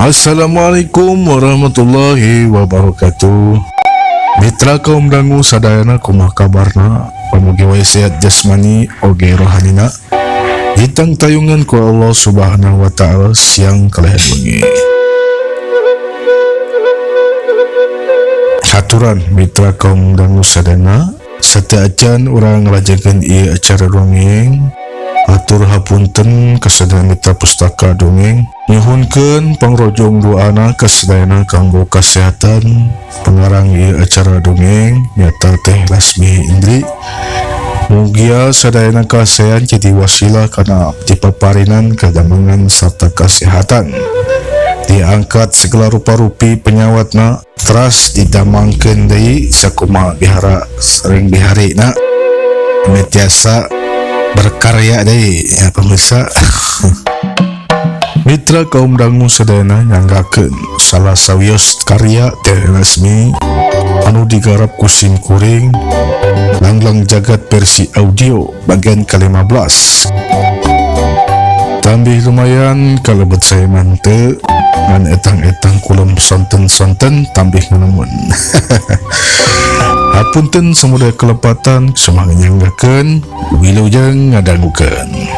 Assalamualaikum warahmatullahi wabarakatuh. Mitra kaum dangu sadayana, kumaha kabarna? Pamugi wae sehat jasmani oge rohanina. Ditangtayungan ku Allah Subhanahu wa Ta'ala siang kalayan wengi. Haturan mitra kaum dangu sadayana, sateuacan urang ngalajengkeun ieu acara dongeng. Atur hapunten kasadayana mitra pustaka dongeng. Nyuhunkeun pangrojong doana kasadayana kanggo kasehatan pengarang ieu acara dongeng nyata Teh Lasmi Indri. Mugia sadayana kasehan jadi wasilah kana dipaparinan kadamengan serta kesehatan. Diangkat segala rupa-rupi penyawatna teras didamangkeun deui sakumaha bihara sering biharina tiasa berkarya deui ya pemirsa. Mitra kaum dangu sadayana, nyanggakeun salah sawios karya Teh Lasmi anu digarap ku sim kuring, Langlang Jagat versi audio bagian ke-15. Tambih lumayan kalebet saya mante ngan etang-etang kulem sonten-sonten tambih nganamun. Hapunten samuda kelepatan, sumangga nyanggakeun, wilujeng ngadangukeun.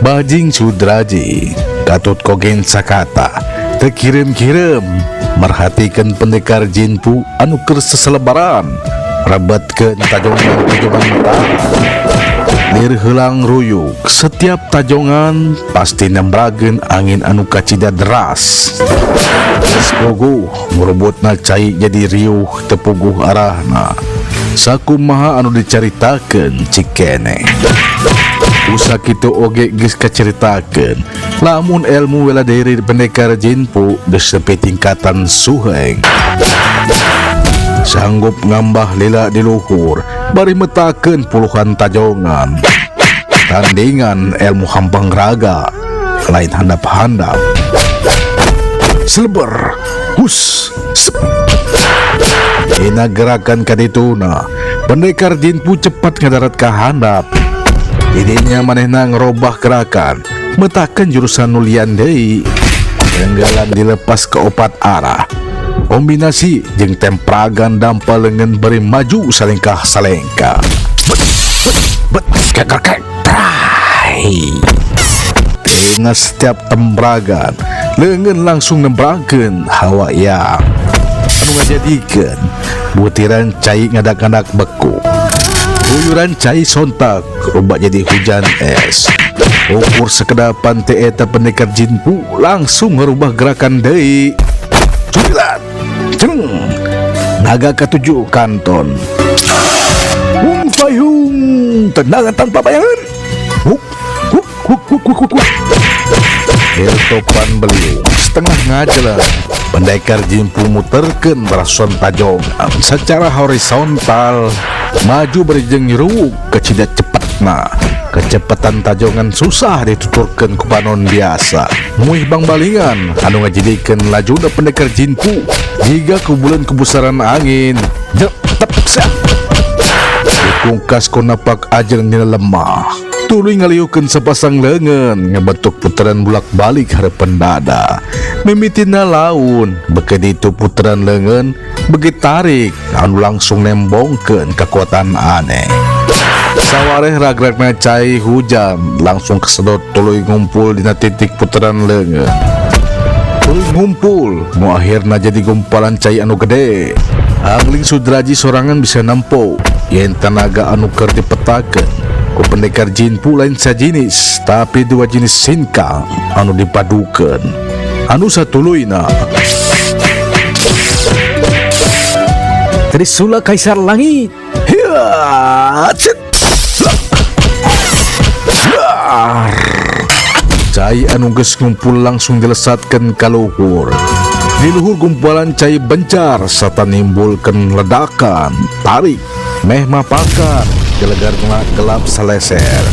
Bajing Sudraji Gatot Kogen Sakata terkirim-kirim merhatikan pendekar Jinpu anu keur seselebaran rebetkeun tajongan-tajongan tanah lir heulang ruyuk. Setiap tajongan pasti nembrageun angin anu kacida deras. Geus ngurubutna cai jadi riuh tepuguh arahna, sakumaha anu dicaritakeun cikene. Usa kitu oge geus kacaritakeun lamun ilmu bela diri pendekar Jinpu geus nepi tingkatan suheng, sanggup ngambah lila di luhur bari metakeun puluhan tajongan. Tandingan ilmu hampang raga lain handap-handap. Seleber hus sep. Dina gerakan kadituna pendekar Jinpu cepat ngadarat ka handap. Didinya manehna ngerobah gerakan metakeun jurusan nulian deui. Tenggalan dilepas ke opat arah, kombinasi jeung tempragan dampal lengan beri maju salengkah salengkah. Bet bet bet kek kek trai. Tina setiap tembragan lengan langsung nembrakeun hawa yang anu ngajadikeun butiran cai ngadak-ngadak beku. Guyuran cai sontak rubah jadi hujan es. Ukur sekedapan teh eta pendekar Jinpu langsung ngerubah gerakan deui. Cuilat ceng naga ketujuh kanton. Hung fai hung, tendangan tanpa bayangan. Huk huk huk huk huk huk. Topan beliung setengah ngajelang. Pendekar Jinpu muterkeun barason tajongan secara horizontal maju berjeng nyeruk kecida cepetna. Kecepatan tajongan susah dituturkeun ku panon biasa. Muih bang balingan anu ngajadikeun lajuna pendekar Jinpu jiga kubulan kebesaran angin. Jep tep sep. Dipungkas ku napak ajeng dina lemah. Tuluy ngaliukeun sepasang leungeun ngebentuk putaran bulak-balik hareupeun dada. Mimitina laun beukeun ditu putaran leungeun beuki tarik anu langsung nembongkeun kekuatan aneh. Sawareh ragragna cai hujan langsung kesedot tuluy ngumpul dina titik putaran leungeun. Tuluy ngumpul nu akhirna jadi gumpalan cai anu gede. Angling Sudraji sorangan bisa nempo yen tenaga anu keur dipetakeun Ku pendekar Jinpu lain sajinis tapi dua jenis sinkang anu dipadukeun anu satuluyna. Trisula Kaisar Langit. Hiya, cet. Cai anu geus ngumpul langsung dilesatkeun ka luhur. Di luhur gumpalan cai bencar serta nimbulkeun ledakan, tarik, meh mapakan, gelegarna gelap saleser.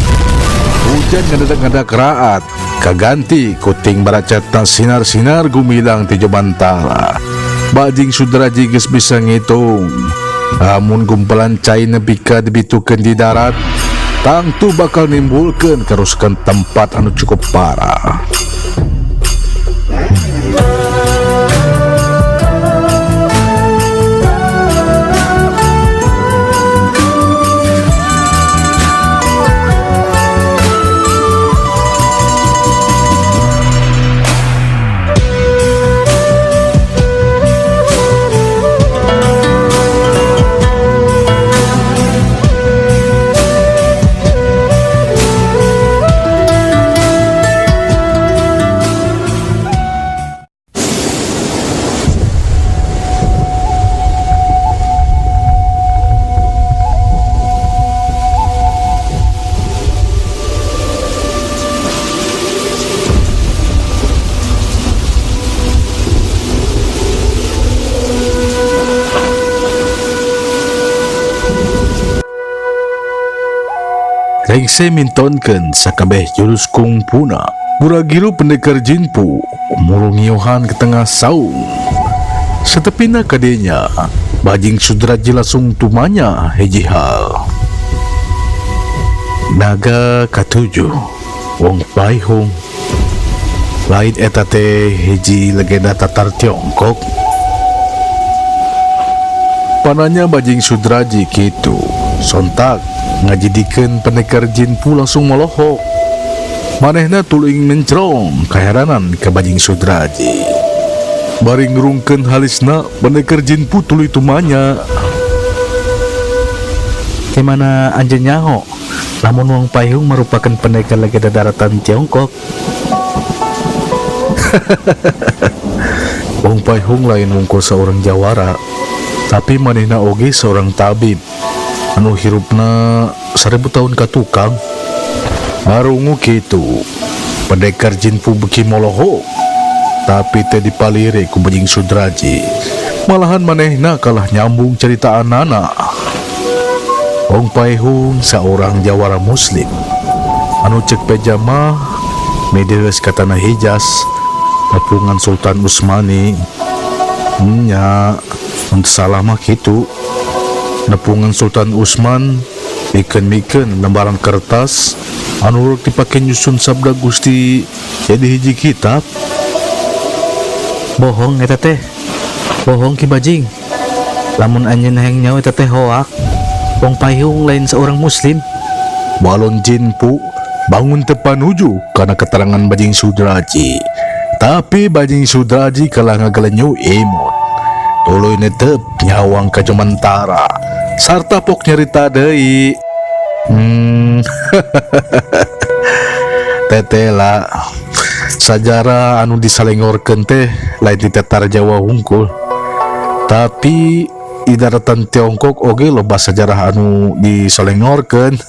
Hujan ngadedak-ngadak raat, kaganti kuting baracatna sinar-sinar gumilang ti jomantara. Bajing Sudraji geus bisa ngitung. Lamun gumpalan cai nepi ka dibitukeun di darat, tangtu bakal nimbulkeun kerusakan tempat anu cukup parah. Rengse mintonkeun sakabeh jurus kungfuna. Buragiru pendekar Jinpu muru ngiohan ke tengah saung. Setepina kadenya, Bajing Sudraji langsung tumanya hiji hal. Naga katujuh, Wong Pai Hung. Lain eta teh hiji legenda Tatar Tiongkok. Pananya Bajing Sudraji kitu, sontak ngajidikeun pendekar Jinpu langsung molohok. Manehna tuluy mencrong kaheranan ka Bajing Sudraji. Bari ngerungkeun halisna, pendekar Jinpu tuluy tumanya. Di mana anjeun nyaho, lamun Wong Pai Hung merupakan pendekar legenda daratan Tiongkok. Wong Pai Hung lain wungkul seorang jawara, tapi manehna oge seorang tabib anu hirupna 1000 tahun ka tukang. Marungu kitu, pendekar Jinpu beki molohok, tapi teh dipalire ku Bajing Sudraji. Malahan manehna kalah nyambung ceritaan nana. Wong Pai Hung seorang jawara muslim anu cek pejamah mideus ka tanah Hijaz nepungan Sultan Utsmani. Nya, mun salah mah kitu. Nepungan Sultan Utsman mikeun-mikeun lembaran kertas anu rek dipake nyusun sabda Gusti jadi hiji kitab. Bohong eta teh. Bohong Ki Bajing. Lamun anjeun hayang nyaho eta teh hoak. Wong Pai Hung lain seorang muslim. Walon Jinpu bangun teu panuju kana keterangan Bajing Sudraji. Tapi Bajing Sudraji kalah ngagelenyu imut. Tuluy netep nyawang ka Jomantara sarta pok nyerita deui. Tetela sajarah anu disalengorkeun teh lain di Tatar Jawa hungkul, tapi di daratan Tiongkok oge loba sajarah anu disalengorkeun.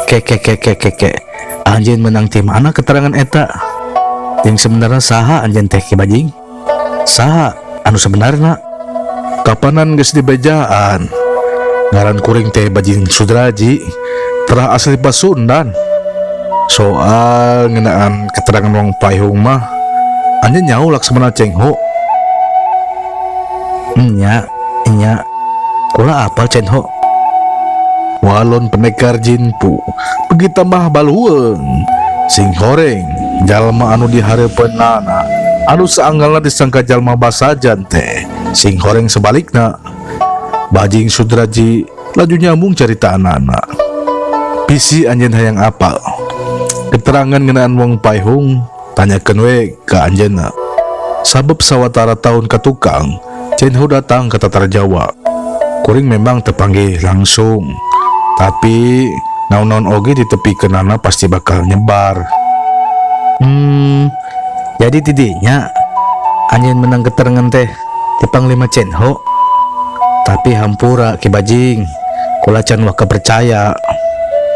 Ke ke ke ke ke ke. Anjeun menang ti mana keterangan eta? Yang sebenarnya saha anjeun teh Ki Bajing? Saha anu sebenarna? Kapanan geus dibejaan? Ngaran kuring teh Bajing Sudraji, terah asli Pasundan. Soal ngeunaan keterangan Wong Pai Hung mah, anjeun nyaho Laksamana Cheng Ho. Nya, nya. Kula apal Cheng Ho. Walon pendekar Jinpu beuki tambah balueung. Sing horeng jalma anu dihareupeunana anu saanggalna disangka jalma basajan teh sing horeng sebalikna. Bajing Sudraji laju nyambung caritaanana. Bisi anjeun hayang apal keterangan ngeunaan Wong Pai Hung, tanyakeun we ka anjeunna. Sabab sawatara tahun ka tukang, Chen Ho datang ke Tatar Jawa. Kuring memang terpanggil langsung. Tapi naon-naon oge ditepikeunana pasti bakal nyebar. Jadi tidinya anjeun menang keterangan teh ti Panglima Chen Ho. Tapi hampura Ki Bajing, kula can waka percaya.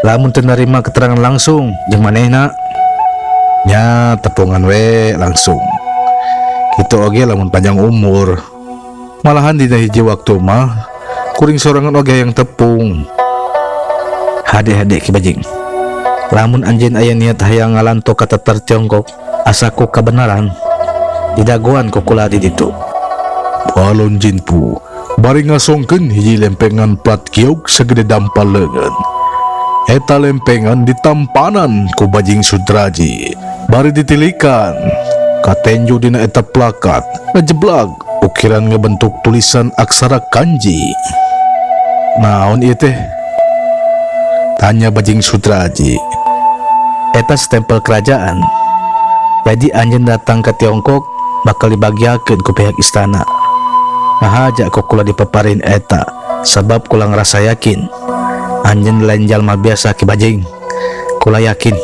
Lamun teu narima keterangan langsung jeung manehna. Nya tepungan we langsung. Kitu oge lamun panjang umur. Malahan dina hiji waktu mah kuring sorangan oge yang tepung. Hade-hade Ki Bajing. Lamun anjeun aya niat hayang ngalanto ka Tatar Tiongkok asa ku kabenaran didagoan ku kula di ditu. Balon Jinpu bari ngasongkeun hiji lempengan plat giok segede dampal leungeun. Eta lempengan ditampanan ku Bajing Sudraji bari ditilikan. Katenju dina eta plakat ngejeblag ukiran ngebentuk tulisan aksara kanji. Naon ieu teh? Tanya Bajing Sudraji. Eta stempel kerajaan. Jadi anjeun datang ke Tiongkok bakal dibagiakeun ku pihak istana. Ngahaja ku kula dipaparin eta sebab kula ngerasa yakin anjeun lain jalma biasa Ki Bajing. Kula yakin.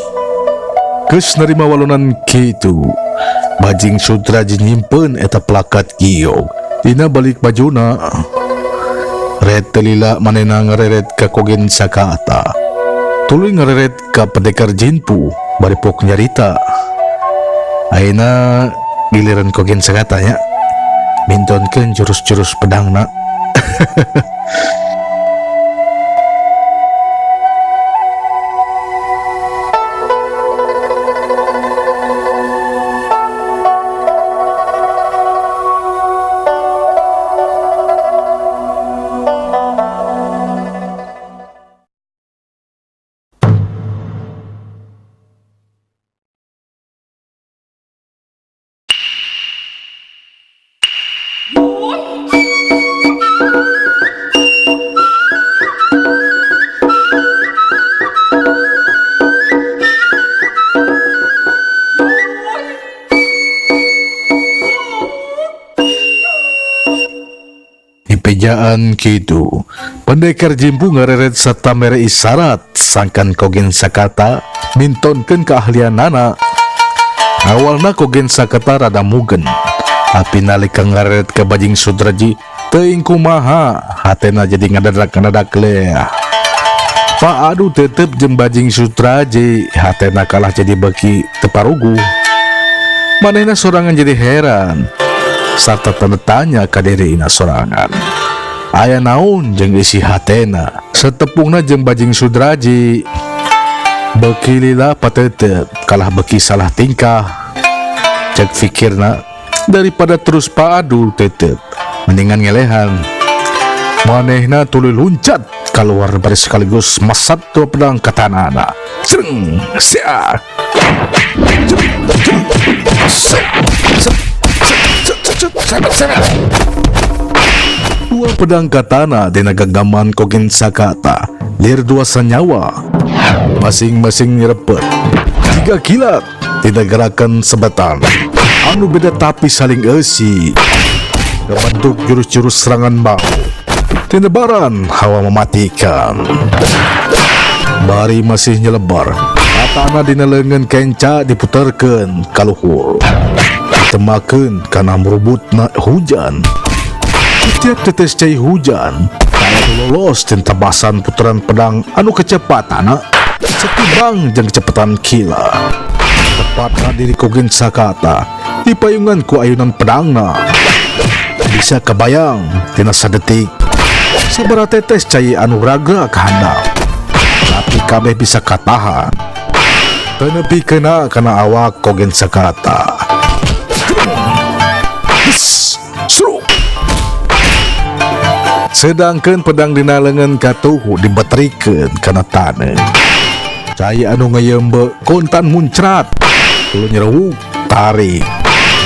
Geus narima walonan kitu, Bajing Sudraji nyimpen eta plakat giok dina balik bajuna. Ret telila manena ngareret ka Kogen Sakata. Tuluy ngareret ka pendekar Jinpu bari pok nyarita. Ayeuna giliran Kogen Sakata nya mintonkeun jurus-jurus pedangna. Dipejaan kitu, pendekar Jimpu ngareret serta mere isyarat sangkan Kogen Sakata mintonkeun keahlianana. Awalna Kogen Sakata rada mugen, tapi nalika ngareret ke Bajing Sudraji teuing kumaha hatena jadi ngadadak-ngadadak leah. Paadu tetep jeung Bajing Sudraji, hatena kalah jadi beki teparugu. Manehna sorangan jadi heran sarta tanda tanya ka dirina sorangan. Aya naon jeung isi hatena setepungna jeung Bajing Sudraji. Beki lila patetep kalah beki salah tingkah. Cek fikirna daripada terus paadu tetep mendingan ngelehan. Manehna tuluy luncat keluar bari sekaligus masat dua pedang katanana. Sreng sia. Dua pedang katana dina genggaman Kogen Sakata lir dua senyawa masing-masing nyerepet. Tiga kilat dina gerakan sebetan anu beda tapi saling eusi. Kebentuk jurus-jurus serangan mau tinebaran hawa mematikan. Bari masih nyelebar katana dina leungeun kenca diputerkeun ka luhur. Ditemakeun kana merubutna hujan. Setiap tetes cai hujan kalau lolos dan tebasan putaran pedang anu kecepatana setimbang jeung kecepatan kilat. Tepatna diri Kogen Sakata dipayungan ku ayunan pedangna. Bisa kebayang tina sadetik sabaraha tetes cai anu raga kahandap, tapi kabeh bisa katahan. Teu nepi kena kana awak Kogen Sakata. Sedangkan pedang dina leungeun katuhu dibeterikeun kana taneuh. Cai anu ngayembe kontan muncrat, tuluy nyerewuk tarik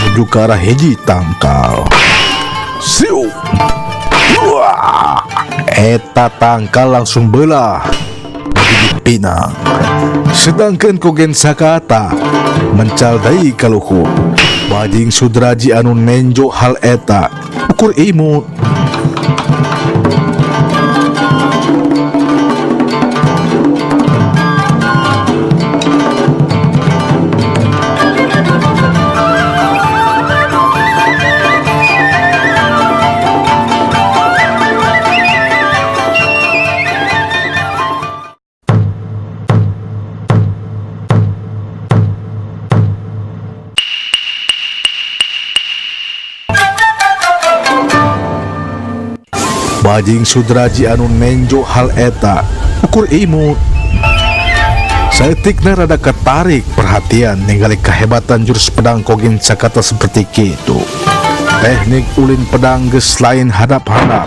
menuju ke arah hiji tangkal. Siu. Wah, eta tangkal langsung belah menuju pinang. Sedangkan Kogen Sakata mencal deui ka luhur. Bajing Sudraji anu nenjo hal eta ukur imut. Bajing Sudraji anu nenjo hal eta ukur imut. Saeutikna rada ketarik perhatian ningali kehebatan jurus pedang Kogen Sakata seperti kitu. Teknik ulin pedang geus lain hadap-hadap,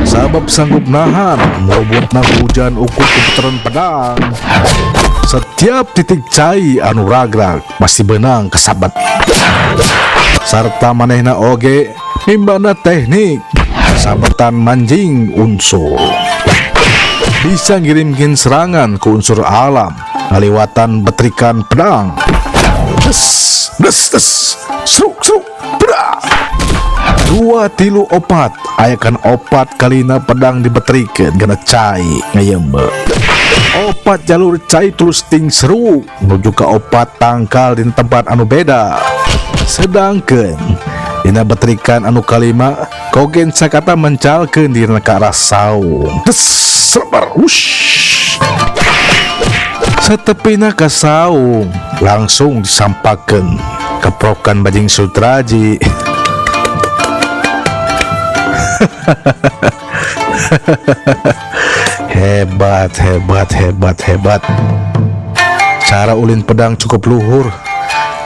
sabab sanggup nahan murubutna hujan ukur puteran pedang. Setiap titik cai anu ragrag pasti benang kasabat. Sarta manehna oge mimbana teknik sabetan manjing unsur. Bisa ngirimkin serangan ke unsur alam ngaliwatan betrikan pedang. Des, des, des, seruk, seruk, pedang. Dua tilu opat, ayakan opat kalina pedang dibetrikeun kana cai ngayembe. Opat jalur cai terus ting seru menuju ke opat tangkal di tempat anu beda. Sedangkan dina betrikan anu kalima, Kogen Sakata mencalkeun dirina ka arah saung. Des, selebar, wush. Setepina ka saung langsung disampakeun keprokan Bajing Sutraji. Hebat, hebat, hebat, hebat. Cara ulin pedang cukup luhur.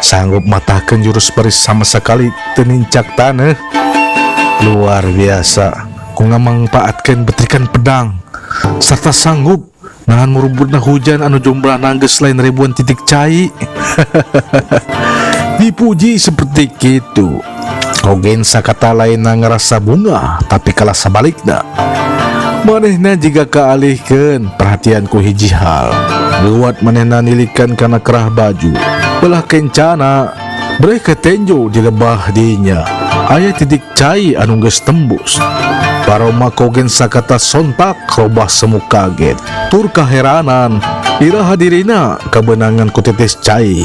Sanggup matahkan jurus baris sama sekali tenincak tanah. Luar biasa. Ku ngamangpaatkeun betrikan pedang serta sanggup nahan murubutna hujan anu jumlah geus lain ribuan titik cai. Dipuji seperti itu, Kogen Sakata lain ngerasa bunga, tapi kalah sabalikna. Manehna jiga kaalihkeun perhatian ku hiji hal. Lewat manehna nilikan kana kerah baju belah kencana, breh ketenjo di lebah dinya aya titik cai anu geus tembus. Paroma Kogen Sakata sontak robah semu kaget tur kaheranan, iraha dirina kebenangan ku titis cai,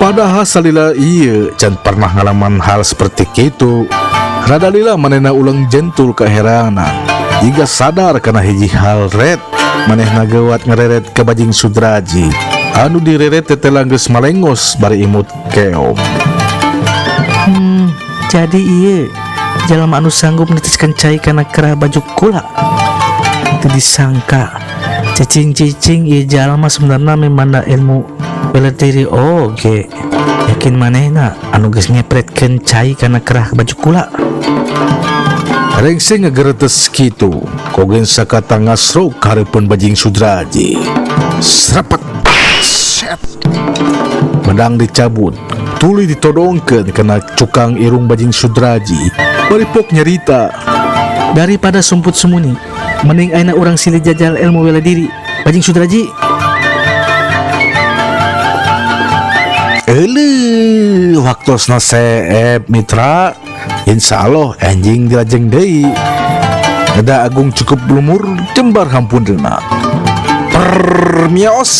padahal salila ieu can pernah ngalaman hal seperti kitu. Rada lila manehna ulang jentul keheranan jika sadar kana hiji hal red. Manehna gewat ngereret ke Bajing Sudraji anu direret tetela geus malengos bari imut keom. Jadi iya jalma anu sanggup menitiskan cai kana kerah baju kula. Teu disangka cicing-cicing ieu jalma sebenarnya memang ilmu bela diri oge. Yakin manehna anu geus ngepretkeun cai kana kerah baju kula. Rengse ngegeretes kitu, Kogen Sakata ngasrok hareupeun Bajing Sudraji. Serepet. Set. Pedang dicabut, tuluy ditodongkeun kana cukang irung Bajing Sudraji. Bari pok nyerita. Daripada sumput sembunyi, mending ayeuna urang silih jajal ilmu bela diri Bajing Sudraji. Euleuh, waktosna seep mitra. Insya Allah anjing dilajeng deui. Neda agung cukup lumur jembar hampunreuna. Permios.